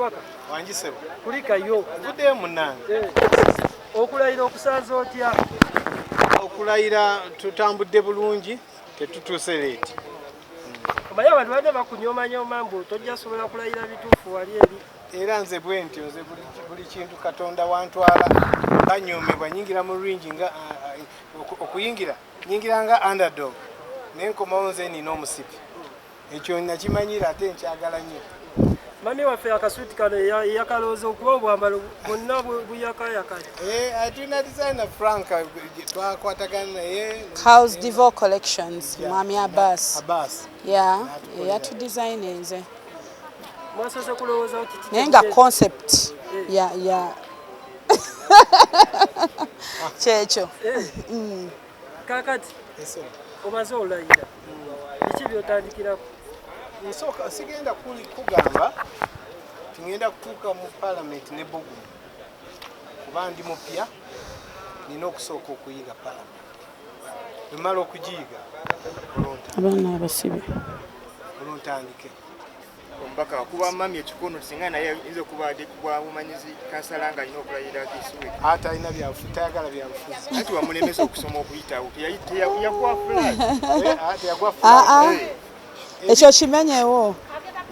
Omubaka. Wangi ssebo. Kulikayo. Nvuddeyo munnange. Okulayira okusanze otya? Okulayira tutambudde bulungi, tetutuuse late. Omanyi abantu badde bakunyomanyoma mbu tojja sobola kulayira bituufu wali eri. Era nze bwe ntyo, nze buli kintu Katonda wantwala banyomebwa, nyingira mu ringi nga okuyingira nyingira nga underdog, naye nkomawo nze nina omusipi. Ekyo nakimanyira ate nkyagala nnyo. Mami waffe akasuuti kano yakalooza okuba obwambalo bwonna buyakayakaya. Tulina designer Frank twakwatagana naye. House Devo Collections, Mwami Abbas. Abbas. Yeah, yatudesigninze. Mwasoose kulowooza kiki? Naye nga concept ya kyekyo. Kakati omaze olayira, biki byotandikirako? Nsooka sigenda kugamba tingenda kutuuka mu parliament ne bugumu kuba ndi mupya, nina okusooka okuyiga parliament. Bwe okugiyiga abaana abasibe oluntandike. Omubaka akuba mami ekikono singa naye ayinza okuba adde kubwa bumanyizi kansala nga alina okulayira this week. Ate alina byabufuzi, tayagala byabufuzi. Anti wamulemesa okusoma okuyitawo, yagwa flag. Ate yagwa flag. Ekyo kimenyewo.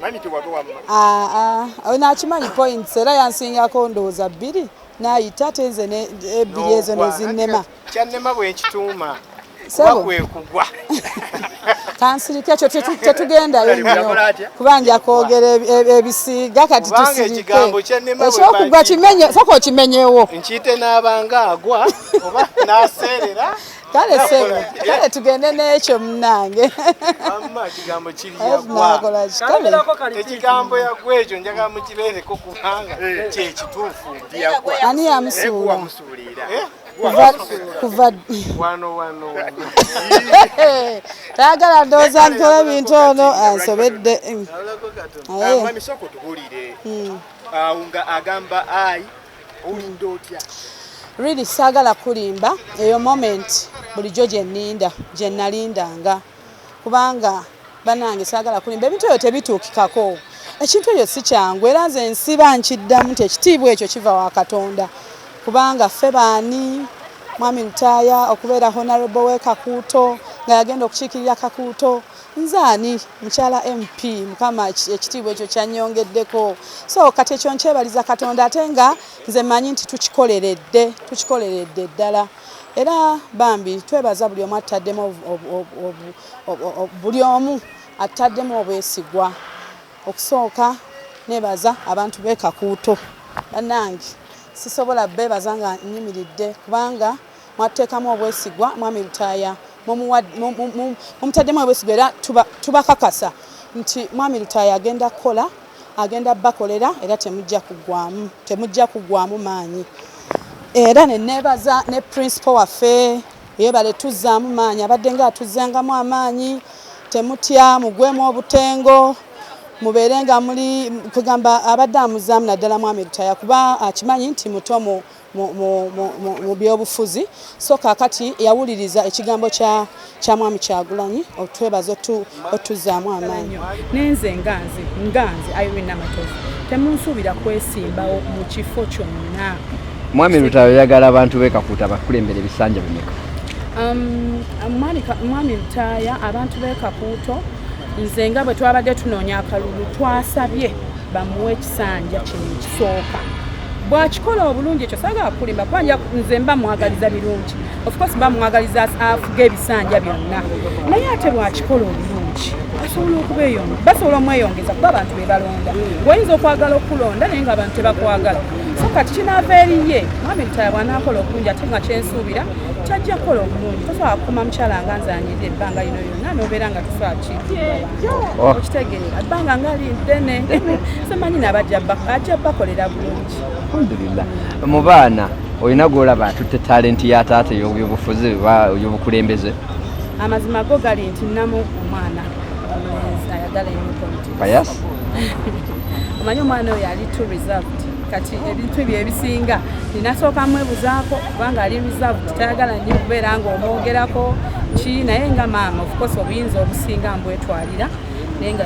Mami tewagwa wamma. Ono akimanyi points era yansingako ndowooza 2 n'ayita ate nze ebbiri ezo ne zinnema. Kyannema bwe nkituuma. Sebo. Kugwa. Kansirike ekyo tetugendayo nnyo kuba nja kwogera ebisiiga kati tusirike. Ekyokugwa kimenye, sooka okimenyewo. Nkiyite n'abanga agwa oba n'aseerera. Kale sebo, kale tugende n'ekyo munnange. Amma ekigambo kiri yagwa. Ekigambo yagwa ekyo njagala mukibeereko kubanga kye kituufu. Ani yamusuula? Kuva wano wano. Tayagala ndowooza nkola ebintu ono ansobedde. Mami sooka otubuulire. Awo nga agamba ayi owulidde otya? Really saagala kulimba, eyo moment bulijjo gye nninda, gye nalindanga, kubanga bannange saagala kulimba, ebintu ebyo tebituukikako. Ekintu ekyo si kyangu era nze nsiba nkiddamu nti ekitiibwa ekyo kiva wa Katonda, kubanga ffe baani Mwami Lutaaya okubeera honorable we Kakuuto nga yagenda okukiikirira Kakuuto, nze ani mukyala MP, Mukama ekitiibwa ekyo kyannyongeddeko. So kati ekyo nkyebaliza Katonda ate nga nze mmanyi nti tukikoleredde ddala. Era bambi twebaza buli omu ataddemu buli omu ataddemu obwesigwa. Okusooka nebaza abantu b'e Kakuuto, bannange sisobola beebaza nga nnyimiridde kubanga mwateekamu obwesigwa. Mwami Lutaaya mumutaddemu obwesigwa era tubakakasa nti Mwami Lutaaya agenda kukola, agenda bakolera era temujja kuggwamu maanyi. Era ne neebaza ne principal waffe yeebale tuzzaamu maanyi, abadde nga atuzzangamu amaanyi, temutya mugwemu obutengo, mubeere nga muli kugamba abadde amuzaamu naddala Mwami Lutaaya kuba akimanyi nti muto mu byobufuzi. So kaakati yawuliriza ekigambo kya Mwami Kyagulanyi otwebaza otuzzaamu amaanyi. Nenze nga nze Irene Namatovu temunsuubira kwesimbawo mu kifo kyonna. Mwami Lutaaya oyagala abantu b'e Kakuuto abakulembera ebisanja bimeka? Mwami Lutaaya abantu b'e Kakuuto nze nga bwe twabadde tunoonya akalulu twasabye bamuwe ekisanja kino ekisooka. Bw'akikola obulungi ekyo saagala kulimba kuba nze mba mwagaliza birungi. Of course mba mwagaliza afuge ebisanja byonna, naye ate bw'akikola obulungi asobola okubeeyongeza, basobola omweyongeza kuba abantu be balonda. Oyinza okwagala okulonda naye ng'abantu tebakwagala. So kati kinaava eri ye. Mwami Lutaaya bw'anaakola obulungi ate nga kyensuubira kyajja kukola obulungi. Tosobola kukuma mukyala nga nze anyirira ebbanga lino lyonna n'obeera nga tosobola kukiikirira bantu. Okitegeera ebbanga nga liddene simanyi nabajja ajja bakolera bulungi. Alhamdulillah. Mu baana olina gw'olaba atutte talenti ya taata ey'obyobufuzi oba ey'obukulembeze? Amazima go gali nti nnamu omwana omulenzi ayagala ennyo politics. Payas? Omanyi omwana oyo ali too reserved. Kati ebintu ebyo ebisinga ninasooka mwebuzaako kubanga ali reserved, tayagala nnyo okubeera ng'omwogerako ki, naye nga maama of course obuyinza obusinga mbwetwalira, naye nga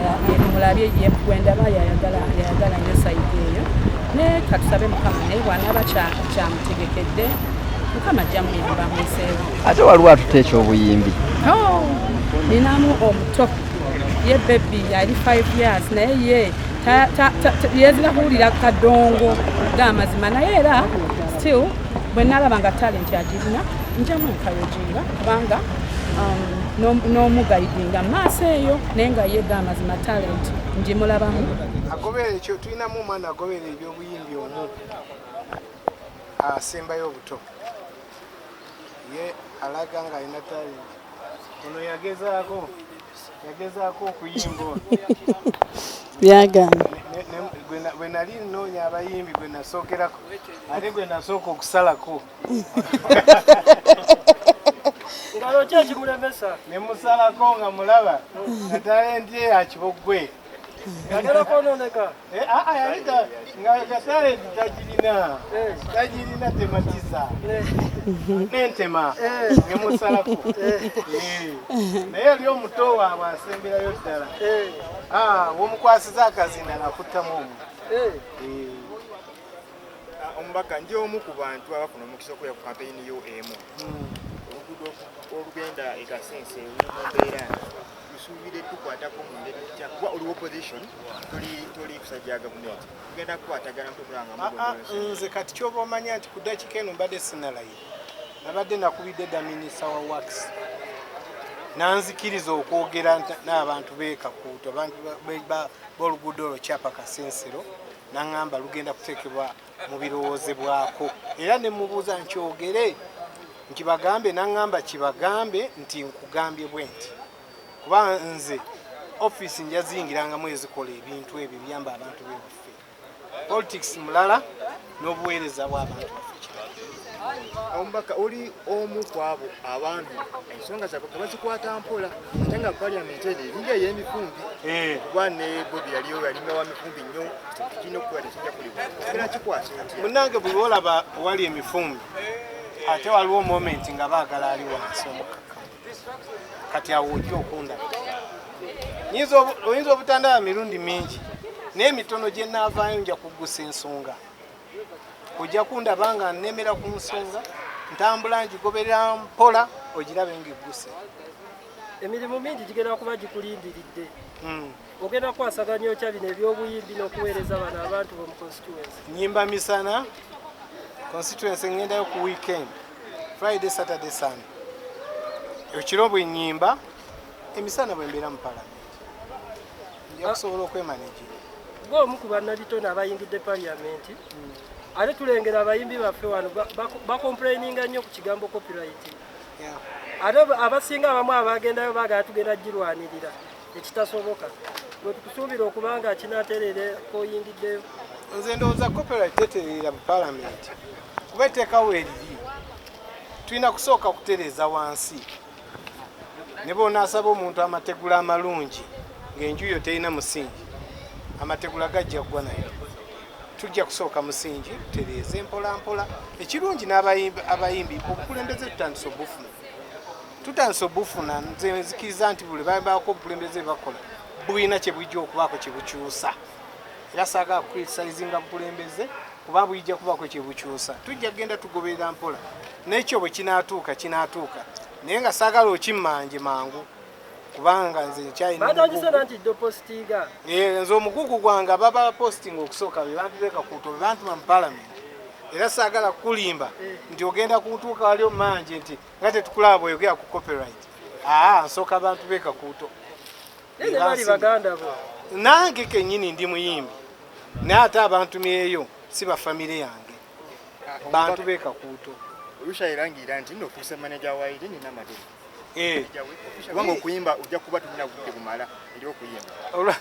mulabye ye gwendaba yayagala nnyo sayidi eyo. Katusabe Mukama, naye bw'anaaba kyamutegekedde, Mukama ajja muyamba mwiseewo. Ate waliwo atuta ekyobuyimbi? Oh, ninamu omuto, ye baby yali 5 years, naye ye yezira kuwulira kadongo g'amazima, naye era still bwe nalaba nga talent agirina, njamu encouraginga kubanga n'omuguidinga maaso eyo, naye nga ye g'amazima talent ngimulabamu. Agoberera ekyo, tulinamu omwana agoberera ebyobuyimbi omu asembayo obuto, ye alaga nga alina talent. Ono yagezaako okuyimba ono. Byagaana. Bwe nali nnoonya abayimbi, gwe nasookerako ate gwe nasooka okusalako. Ngalo ki ekimulemesa? Ne musalako nga mulaba nga talent ye yakiboggwe. Agenda kwononeka. Eh, ah, ah, yali nga talent tagirina, tagirina, tematiza nentema nemusalako. Naye ali omuto waabwe asemberayo ddala. Ah, womukwasiza akazinda nakuttamu omu. Ah, omubaka, ndi omu ku bantu abafuna omukisa okuya ku kampeyini yo emu. Oluguudo olugenda e Kasense luli mu mbeera, tusuubire tukwatako mu ngeri tutya? Kuba oli opposition, toli kusajja ya gavumenti, tugenda kukwatagana mutukulanga. Ah, ah, nze kati kyoba omanya nti ku dakiika eno mbadde sinalayira, nabadde nakubidde dda minisita wa works, nanzikiriza okwogera n'abantu b'e Kakuuto, abantu b'oluguudo olwo Kyapa Kasensero, naŋŋamba lugenda kuteekebwa mu birowoozebwako. Era ne mubuuza nkyogere nkibagambe, naŋŋamba kibagambe nti nkugambye bwe nti, kuba nze ofiisi njaziyingirangamu ezikola ebintu ebyo ebiyamba abantu bewaffe. Politics mulala n'obuweereza bw'abantu baffe kirala. Omubaka, oli omu ku abo abantu ensonga zaabwe tebazikwata mpola, ate nga parliament eno eringa ey'emifumbi. Kuba ne Bobi yaliyo, yalinga wa mifumbi nnyo, kirina okukola tekijja kulibwa, era kikwasa otya? Munange, buli lwolaba wali emifumbi, ate waliwo moment nga baagala ali wansi omukakkamu. Kati awo ojja okundaba. Oyinza obutandaba mirundi mingi, naye emitono gye naavaayo nja kuggusa ensonga. Ojja kundaba nga nnemera ku nsonga, ntambula ngigoberera mpola, ogirabe ng'egguse. Emirimu mingi gigenda kuba gikulindiridde. Ogenda kukwasaganya otya bino ebyobuyimbi n'okuweereza bano abantu bo mu constituency? Nyimba misana, constituency ngendayo ku weekend, Friday, Saturday, Sunday. Ekiro bwe nyimba, emisana bwe mbeera mu palamenti, nja kusobola okwemanaginga. Gwe omu ku bannabitone abayingidde parliament, ate tulengera abayimbi baffe wano bacomplaininga nnyo ku kigambo copyright. Ate abasinga abamu abagendayo baagala tugenda girwanirira ekitasoboka. Gwe tukusuubira okuba nga kinaterere koyingiddeyo? Nze ndowooza copyright teterera mu palamenti, kuba etteekawo eriri tulina kusooka kutereeza wansi. Ne bw'onaasaba omuntu amategula amalungi ng'enju yo terina musingi, amategula gajja ggwa. Nayo tujja kusooka musingi, tutereeze mpola mpola. Ekirungi n'abayimbi, abayimbi obukulembeze tutandise obufuna, tutandise obufuna. Nze nzikiriza nti buli babaako obukulembeze bakola bulina kye bujja okubaako kye bukyusa, era saagala kucriticizinga bukulembeze kuba buyijja kubaako kye bukyusa. Tujja kugenda tugoberera mpola, n'ekyo bwe kinaatuuka kinaatuuka, naye nga saagala okimmanje mangu, kubanga nze nkyalina Batandise omugugu. nanti dopositinga. Eh, nze omugugu gwange ababa posting okusooka be bantu bekakuuto, be bantuma mu parliament, era saagala kukulimba nti ogenda kuntuuka wali omanje nti nga tetukulaba bweyogera ku copyright. Aa, nsooka abantu bekakuuto. Naye ne bali baganda bo. Nange kennyini ndi muyimbi, naye ate abantumyeyo si bafamire yange, bantu bekakuuto. Olusha erangira nti nno ofuuse manager wa Irene Namadero. Eh. Kubanga okuyimba ojja kuba tulina budde bumala eri okuyimba.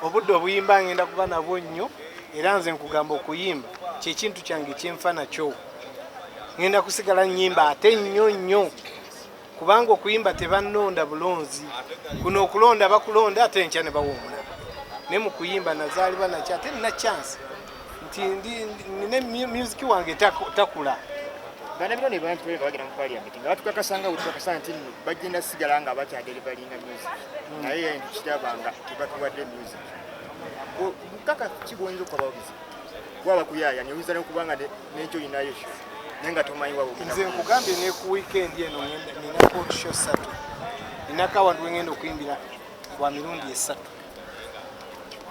Obudde obuyimba ngenda kuba nabwo nnyo, era nze nkugamba okuyimba kyekintu kyange kyenfa nakyo. Ngenda kusigala nyimba ate nnyo nnyo, kubanga okuyimba tebannonda bulonzi. Kuno okulonda bakulonda ate enkya ne bawa omulala, naye mu kuyimba nazaalibwa nakyo, ate nina chance nti nina music wange takula. Bannabitone bangi nga bagenda mu parliament nga batukakasa nga bwetukakasa nti nno bagenda sigala nga bakyadeliveringa music, naye ntukiraba nga tebatuwadde music. Bukaka ki bwoyinza okuba abawagizi? Kuba bakuyaaya oyinza n'okuba nga n'enkyo olinayo show naye nga tomanyi wa bw'ogenda. Nze nkugambye, ne ku weekend eno ninako show 3, ninako awantu wengenda okuyimbira bwa mirundi 3,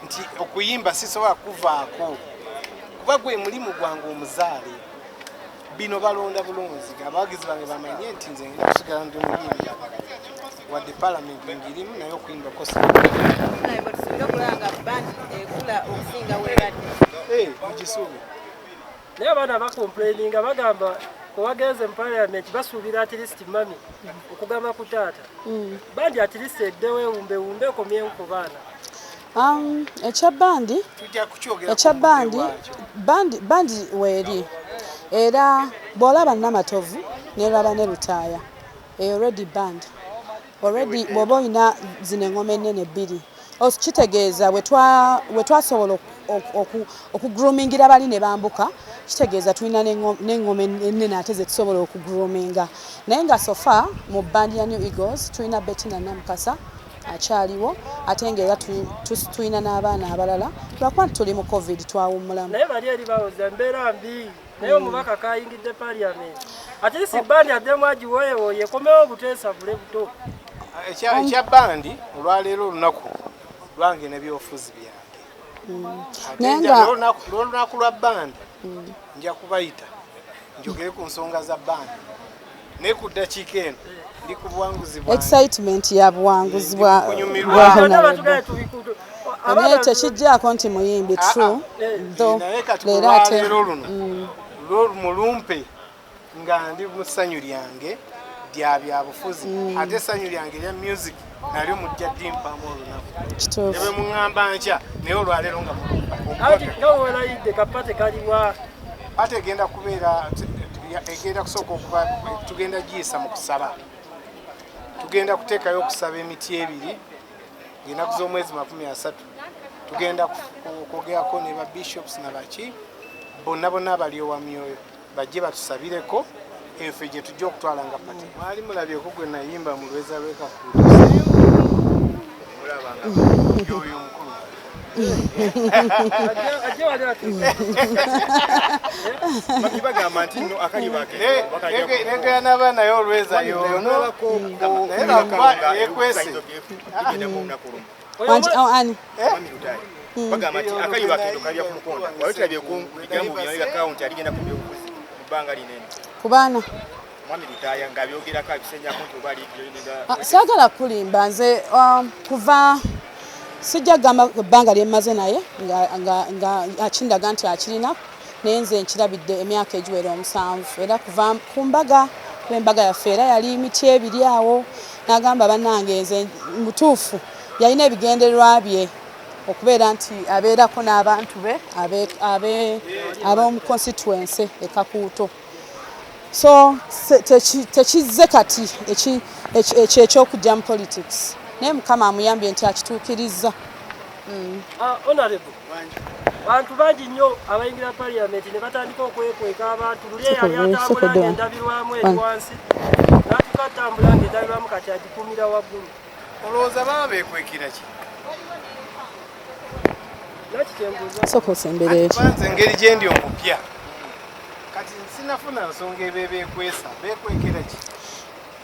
nti okuyimba sisobola kuvaako kuba gwe mulimu gwange omuzaale. Bino balonda bulunzi, abawagizi bange bamanye nti nze ngenda kusigala ndi muyimbi, wadde palamenti ngirimu, naye okuyimbako si. Naye bwe tusuubire okulaba nga band ekula okusinga weebadde. Mugisuubire. Naye abaana bacomplaininga, bagamba kwewagenze mu parliament basuubira at least mummy okugamba ku taata bandi at least eddewo ewumbewumbe ekomyewo ku baana. Ekya bandi, Tujja kukyogera ekya ku budde bandi, bwakyo. Bandi weeri, era bw'olaba Namatovu neraba ne Lutaaya, eyo already band already. Bw'oba olina zino engoma ennene bbiri, kitegeeza bwe twasobola okugroomingira bali ne bambuka, kitegeeza tulina n'engoma ennene ate ze tusobola okugroominga. Naye nga so far mu band ya New Eagles tulina Bettina Namukasa akyaliwo, ate ngaera tulina n'abaana abalala, lwakuba nti tuli mu COVID, twawummulamu. Naye bali eri bawoza embeera mbi, naye omubaka kayingidde parliament, at least bandi addemu agiwoyewoye ekomewo obuteesa bule buto. Ekya bandi, olwaleero olunaku lwange nebyobufuzi byange. Ate Naye nga- lw'olunaku lwa bandi nja kubayita njogere ku nsonga za bandi, naye ku ddakiika eno ndi ku buwanguzi bwange. Excitement ya buwanguzi bwa Kunyumirwa. bwa Byonna Honorable. batugaye tubikutu. Naye tekijjaako nti muyimbi, true though. Naye kati Leero ate olwaleero luno lwo mulumpe nga ndi mu ssanyu lyange lya byabufuzi, ate essanyu lyange lya music nalyo mujja dimpamu olunaku ne bwe Kituufu. muŋŋamba nkya, naye olwaleero nga mulumpa. Anti nga wewelayidde kapate kaliwa? Ate egenda kubeera, egenda kusooka okuba tugenda giyisa mu kusaba, tugenda kuteekayo okusaba emiti ebiri ng'ennaku z'omwezi 30. Tugenda kwogerako ne ba bishops nabaki bonna bonna abalyowa myoyo bajje batusabireko, efe gye tujja okutwala nga party. Mwali mulabyeko gwe nayimba mu lweza lw'e Kakuuto yoyo omukulu? Ajje wali ati. Mummy, bagamba nti nno akali Negera naba naye olweza yono, naye lwakuba yekwese. Tugendako olunaku lumu. Wangi, oh, ani? Mummy Lutaaya, bagamba nti akali bakendo kalya ku mukonda. Wali tulabye ku bigambo byalabika nti aligenda ku byobufuzi mu bbanga linene? Ku baana? Mwami Lutaaya ng'abyogerako, abisenyako nti oba alijoininga. Ah, saagala kulimba nze, kuva sijja kugamba ebbanga lye mmaze naye nga akindaga nti akirina, naye nze nkirabidde emyaka egiwera 7, era kuva ku mbaga, kuba embaga yaffe era yali miti ebiri awo, n'agamba bannange nze mutuufu yalina ebigendererwa bye okubeera nti abeerako n'abantu be ab'omu constituency e Kakuuto. So tekizze kati ekyo ekyokujja mu politics, naye Mukama amuyambye nti akituukirizza. Ah, honorable, bantu bangi nnyo abayingira parliament ne batandika okwekweka abantu. Luli eyali atambula Sikudoa. ng'endabirwamu eri wansi, n'atuka atambula ng'endabirwamu kati agikuumira waggulu. Olowooza baba beekwekera ki? Nakikyembuuza. Sooka osembera eri. Nze engeri gye ndi omupya kati sinafuna nsonga eba ebeekwesa, beekwekera ki?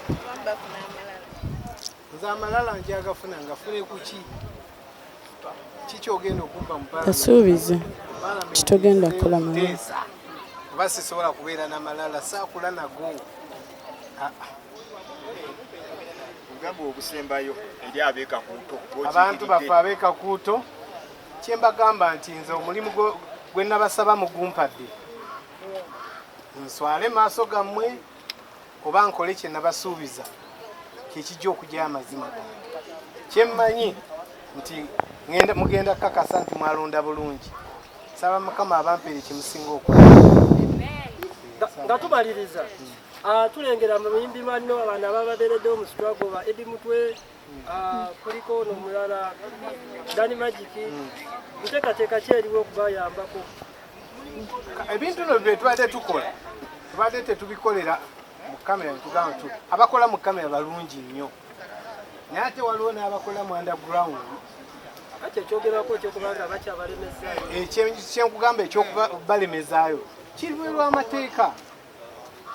Abamu bafuna amalala. Nze amalala njagafuna, ngafune ku ki? Kikyogenda okumpa mu parliament? Asuubize Parliament titogenda nze kukola malala. nteesa, kuba sisobola kubeera n'amalala, saakula nago. Ah, ah. Obugambo obusembayo eri ab'e Kakuuto? Abantu baffe ab'e Kakuuto, kyembagamba nti nze omulimu gwe nabasaba mugumpadde, nswale maaso gammwe oba nkole kye nabasuubiza, kyekijja okujja amazima gange. Kyemmanyi nti mugenda kakasa nti mwalonda bulungi. Saba Mukama abampeere kyemusinga okwagala. Nga tumaliriza, ah, tulengera muyimbi banno abaana abababeereddewo mu struggle, ba Eddie Mutwe, ah, kuliko ono omulala Dani Magic. Nteekateeka ki eriwo okubayambako? Ebintu no bye tubadde tukola, tubadde tetubikolera mu kamera, netugamba tu abakola mu kamera balungi nnyo, naye ate waliwo n'abakola mu underground. Kati ekyogerwako ekyokubanga bakyabalemezaayo. Kyenkugamba ekyokubalemezaayo kiri bweru w'amateeka,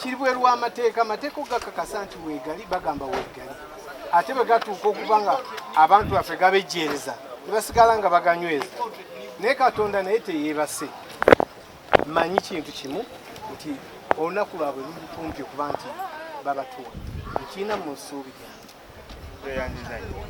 kiri bweru w'amateeka. Amateeka ogakakasa nti weegali, bagamba weegali, ate bwe gatuuka okuba nga abantu baffe gabejjeereza ne basigala nga baganyweza. Naye Katonda naye teyeebase. Manyi kintu kimu nti olunaku lwabwe luli kumpi okuba nti babatuwa, nkiina mu nsuubi lyange. Tweyanziza nnyo.